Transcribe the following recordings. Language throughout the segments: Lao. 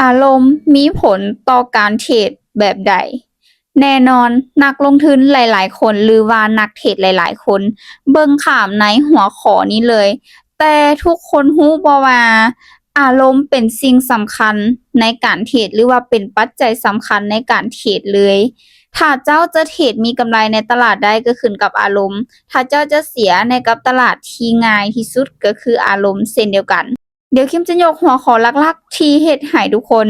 ອາລົມມີຜົນຕໍ່ການເທຣດແບບໃດ? ແນ່ນອນ, ນັກລົງທຶນຫຼາຍໆຄົນ ຫຼືວ່ານັກເທຣດຫຼາຍໆຄົນ ເບິ່ງຂ້າມໃນຫົວຂໍ້ນີ້ເລີຍ. ແຕ່ທຸກຄົນຮູ້ບໍ່ວ່າ ອາລົມເປັນສິ່ງສຳຄັນໃນການເທຣດ ຫຼືວ່າເປັນປັດໄຈສຳຄັນໃນການເທຣດເລີຍ. ຖ້າເຈົ້າຈະເທຣດມີກຳໄລໃນຕະຫຼາດໄດ້ກໍຂຶ້ນກັບອາລົມ, ຖ້າເຈົ້າຈະເສຍໃນກັບຕະຫຼາດທີ່ງ່າຍທີ່ສຸດກໍຄືອາລົມເຊັ່ນດຽວກັນ. ດຽວຄິມຈະຍົກຫົວຂໍ້ຫຼັກໆທີ່ເຮັດໃຫ້ທຸກຄົນ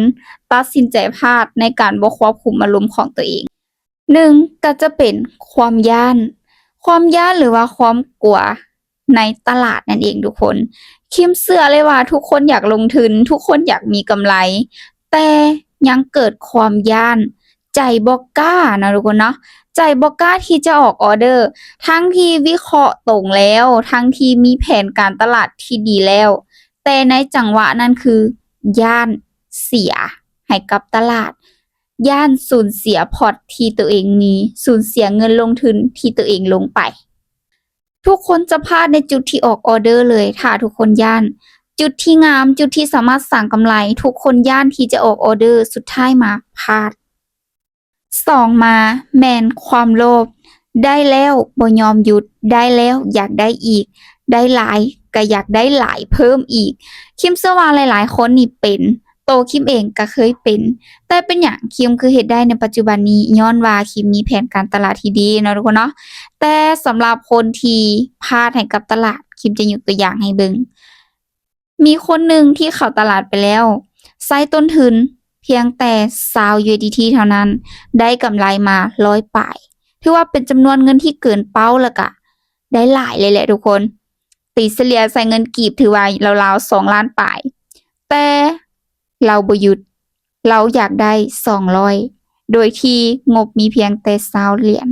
ຕັດສິນໃຈພາດໃນການບໍ່ຄວບຄຸມອາລົມຂອງຕົວເອງ. ໜຶ່ງ ກໍຈະເປັນຄວາມຢ້ານ, ຄວາມຢ້ານ ຫຼືວ່າຄວາມກົວໃນຕະຫຼາດນັ້ນເອງທຸກຄົນ. ຄິມເຊື່ອເລີຍວ່າທຸກຄົນຢາກລົງທຶນ, ທຸກຄົນຢາກມີກຳໄລ, ແຕ່ຍັງເກີດຄວາມຢ້ານ, ໃຈບໍ່ກ້າເນາະທຸກຄົນເນາະ, ໃຈບໍ່ກ້າທີ່ຈະອອກອໍເດີ, ທັງທີ່ວິເຄາະຕົງແລ້ວ, ທັງທີ່ມີແຜນການຕະຫຼາດທີ່ດີແລ້ວ, ແຕ່ໃນຈັງຫວະນັ້ນຄືຢ້ານເສຍໃຫ້ກັບຕະຫຼາດ, ຢ້ານສູນເສຍພອດທີ່ຕົວເອງມີ, ສູນເສຍເງິນລົງທຶນທີ່ຕົວເອງລົງໄປ. ທຸກຄົນຈະພາດໃນຈຸດທີ່ອອກອໍເດີເລີຍ ຖ້າທຸກຄົນຢ້ານ. ຈຸດທີ່ງາມ, ຈຸດທີ່ສາມາດສ້າງກຳໄລ, ທຸກຄົນຢ້ານທີ່ຈະອອກອໍເດີ, ສຸດທ້າຍມາພາດ. ສອງ ມາແມ່ນຄວາມໂລບ, ໄດ້ແລ້ວບໍ່ຍອມຢຸດ, ໄດ້ແລ້ວຢາກໄດ້ອີກ, ໄດ້ຫຼາຍກໍຢາກໄດ້ຫຼາຍເພີ່ມອີກ. ຄິມເຊື່ອວ່າຫຼາຍໆຄົນນີ້ເປັນ, ໂຕຄິມເອງກໍເຄີຍເປັນ. ແຕ່ເປັນຫຍັງຄິມຄືເຮັດໄດ້ໃນປັດຈຸບັນນີ້? ຍ້ອນວ່າຄິມມີແຜນການຕະຫຼາດທີ່ດີເນາະທຸກຄົນເນາະ. ແຕ່ສຳລັບຄົນທີ່ພາດໃຫ້ກັບຕະຫຼາດ, ຄິມຈະຍົກຕົວຢ່າງໃຫ້ເບິ່ງ. ມີຄົນໜຶ່ງທີ່ເຂົ້າຕະຫຼາດໄປແລ້ວ, ໃຊ້ຕົ້ນທຶນພຽງແຕ່ຊາວ USDT ເທົ່ານັ້ນ, ໄດ້ກຳໄລມາຮ້ອຍປາຍ, ຖືວ່າເປັນຈຳນວນເງິນທີ່ເກີນເປົ້າ ແລ້ວກະໄດ້ຫຼາຍເລີຍແຫຼະທຸກຄົນ. ຕີສະເລ່ຍໃສ່ເງິນກີບ ຖືວ່າລາວໆສອງລ້ານປາຍ, ແຕ່ລາວບໍ່ຢຸດ, ລາວຢາກໄດ້ສອງຮ້ອຍ ໂດຍທີ່ງົບມີພຽງແຕ່ຊາວຫຼຽນ.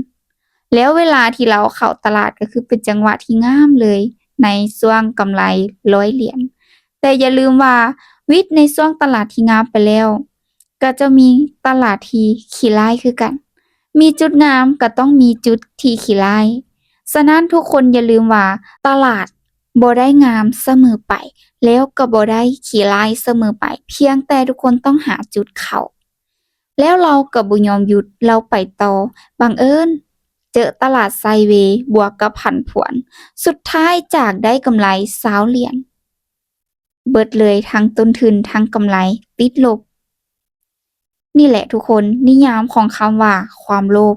ແລ້ວເວລາທີ່ລາວເຂົ້າຕະຫຼາດກໍຄືເປັນຈັງຫວະທີ່ງາມເລີຍ ໃນຊ່ວງກຳໄລຮ້ອຍຫຼຽນ. ແຕ່ຢ່າລືມວ່າ ວິດໃນຊ່ວງຕະຫຼາດທີ່ງາມໄປແລ້ວ ກໍຈະມີຕະຫຼາດທີ່ຂີ້ຮ້າຍຄືກັນ. ມີຈຸດງາມກໍຕ້ອງມີຈຸດທີ່ຂີ້ຮ້າຍ. ສະນັ້ນທຸກຄົນຢ່າລືມວ່າ ຕະຫຼາດບໍ່ໄດ້ງາມສະເໝີໄປ ແລ້ວກໍບໍ່ໄດ້ຂີ້ຮ້າຍສະເໝີໄປ, ພຽງແຕ່ທຸກຄົນຕ້ອງຫາຈຸດເຂົ້າ. ແລ້ວລາວກໍບໍ່ຍອມຢຸດ, ລາວໄປຕໍ່. ບັງເອີນເຈີຕະຫຼາດໄຊເວ ບວກກັບຜັນຜວນ, ສຸດທ້າຍຈາກໄດ້ກຳໄລຊາວຫຼຽນ ເບິດເລີຍ, ທັງຕົ້ນທຶນ ທັງກຳໄລ ຕິດລົບ. ນີ້ແຫຼະທຸກຄົນ, ນິຍາມຂອງຄຳວ່າຄວາມໂລບ.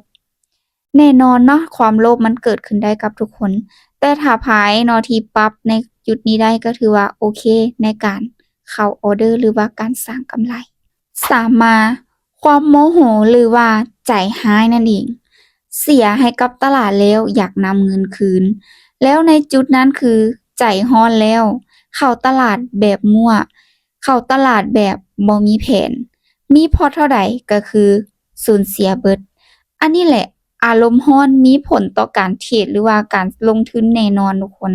ແນ່ນອນເນາະ, ຄວາມໂລບມັນເກີດຂຶ້ນໄດ້ກັບທຸກຄົນ, ແຕ່ຖ້າໃຜເນາະທີ່ປັບໃນຈຸດນີ້ໄດ້ ກໍຖືວ່າໂອເຄໃນການເຂົ້າອໍເດີ ຫຼືວ່າການສ້າງກຳໄລ. ສາມ ມາຄວາມໂມໂຫ ຫຼືວ່າໃຈຮ້າຍນັ້ນເອງ, ເສຍໃຫ້ກັບຕະຫຼາດແລ້ວຢາກນຳເງິນຄືນ, ແລ້ວໃນຈຸດນັ້ນຄືໃຈຮ້ອນແລ້ວ, ເຂົ້າຕະຫຼາດແບບມົ້ວ, ເຂົ້າຕະຫຼາດແບບບໍ່ມີແຜນ, ມີພອດເທົ່າໃດກໍຄືສູນເສຍເບິດ. ອັນນີ້ແຫຼະ ອາລົມຮ້ອນມີຜົນຕໍ່ການເທຣດ ຫຼືວ່າການລົງທຶນແນ່ນອນທຸກຄົນ.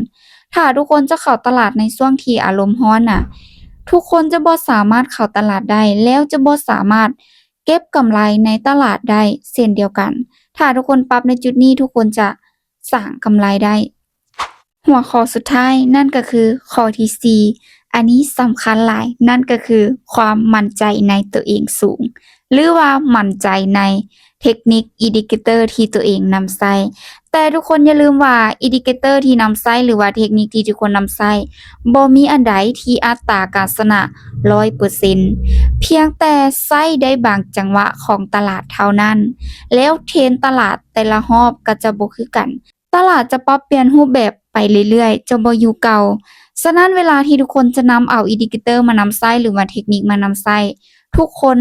ຖ້າທຸກຄົນຈະເຂົ້າຕະຫຼາດໃນຊ່ວງທີ່ອາລົມຮ້ອນນະ, ທຸກຄົນຈະບໍ່ສາມາດເຂົ້າຕະຫຼາດໄດ້ ແລ້ວຈະບໍ່ສາມາດເກັບກຳໄລໃນຕະຫຼາດໄດ້ເຊັ່ນດຽວກັນ. ຖ້າທຸກຄົນປັບໃນຈຸດນີ້ ທຸກຄົນຈະສ້າງກຳໄລໄດ້. ຫົວຂໍ້ສຸດທ້າຍ ນັ້ນກໍຄືຂໍ້ທີສີ່ ອັນນີ້ສຳຄັນຫຼາຍ, ນັ້ນກໍຄືຄວາມໝັ້ນໃຈໃນຕົວເອງສູງ ຫຼືວ່າໝັ້ນໃຈໃນເທັກນິກ ອິນດິເຄເຕີ ທີ່ຕົວເອງນຳໃຊ້. ແຕ່ທຸກຄົນຢ່າລືມວ່າ ອິນດິເຄເຕີທີ່ນຳໃຊ້ ຫຼືວ່າເທັກນິກທີ່ທຸກຄົນນຳໃຊ້ ບໍ່ມີອັນໃດທີ່ອັດຕາການຊະນະຮ້ອຍເປີເຊັນ, ພຽງແຕ່ໃຊ້ໄດ້ບາງຈັງຫວະຂອງຕະຫຼາດເທົ່ານັ້ນ, ແລ້ວເທຣນຕະຫຼາດແຕ່ລະຮອບກໍຈະບໍ່ຄືກັນ. ຕະຫຼາດຈະປັບປ່ຽນຮູບແບບໄປເລື້ອຍໆ, ຈະບໍ່ຢູ່ເກົ່າ. ສະນັ້ນ ເວລາທີ່ທຸກຄົນຈະນຳເອົາອິນດິເຄເຕີມານຳໃຊ້ ຫຼືວ່າເທັກນິກມານຳໃຊ້, ທຸກຄົນ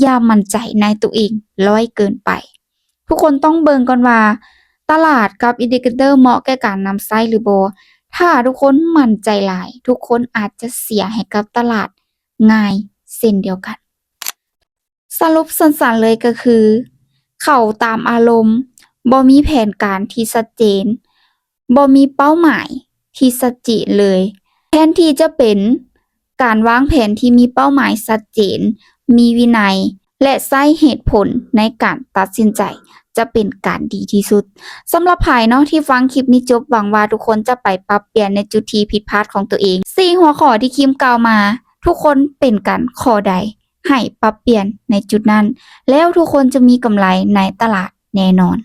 ຢ່າໝັ້ນໃຈໃນຕົວເອງຫຼາຍເກີນໄປ. ທຸກຄົນຕ້ອງເບິ່ງກ່ອນວ່າ ຕະຫຼາດກັບອິນດິເຄເຕີເໝາະແກ່ການນຳໃຊ້ຫຼືບໍ່. ຖ້າທຸກຄົນໝັ້ນໃຈຫຼາຍ, ທຸກຄົນອາດຈະເສຍໃຫ້ກັບຕະຫຼາດງ່າຍເຊັ່ນດຽວກັນ. ສະຫຼຸບສັ້ນໆເລີຍກໍຄື ເຂົ້າຕາມອາລົມ, ບໍ່ມີແຜນການທີ່ຊັດເຈນ, ບໍ່ມີເປົ້າໝາຍທີ່ຊັດເຈນເລີຍ. ແທນທີ່ຈະເປັນການວາງແຜນທີ່ມີເປົ້າໝາຍຊັດເຈນ, ມີວິໄນ ແລະ ໃຊ້ເຫດຜົນໃນການຕັດສິນໃຈ ຈະເປັນການດີທີ່ສຸດ. ສຳລັບໃຜເນາະທີ່ຟັງຄລິບນີ້ຈົບ, ຫວັງວ່າທຸກຄົນຈະໄປປັບປ່ຽນໃນຈຸດທີ່ຜິດພາດຂອງຕົວເອງ. ສີ່ຫົວຂໍ້ທີ່ຄິມກ່າວມາ, ທຸກຄົນເປັນກັນຂໍ້ໃດ? ໃຫ້ປັບປ່ຽນໃນຈຸດນັ້ນ ແລ້ວທຸກຄົນຈະມີກຳໄລໃນຕະຫຼາດແນ່ນອນ.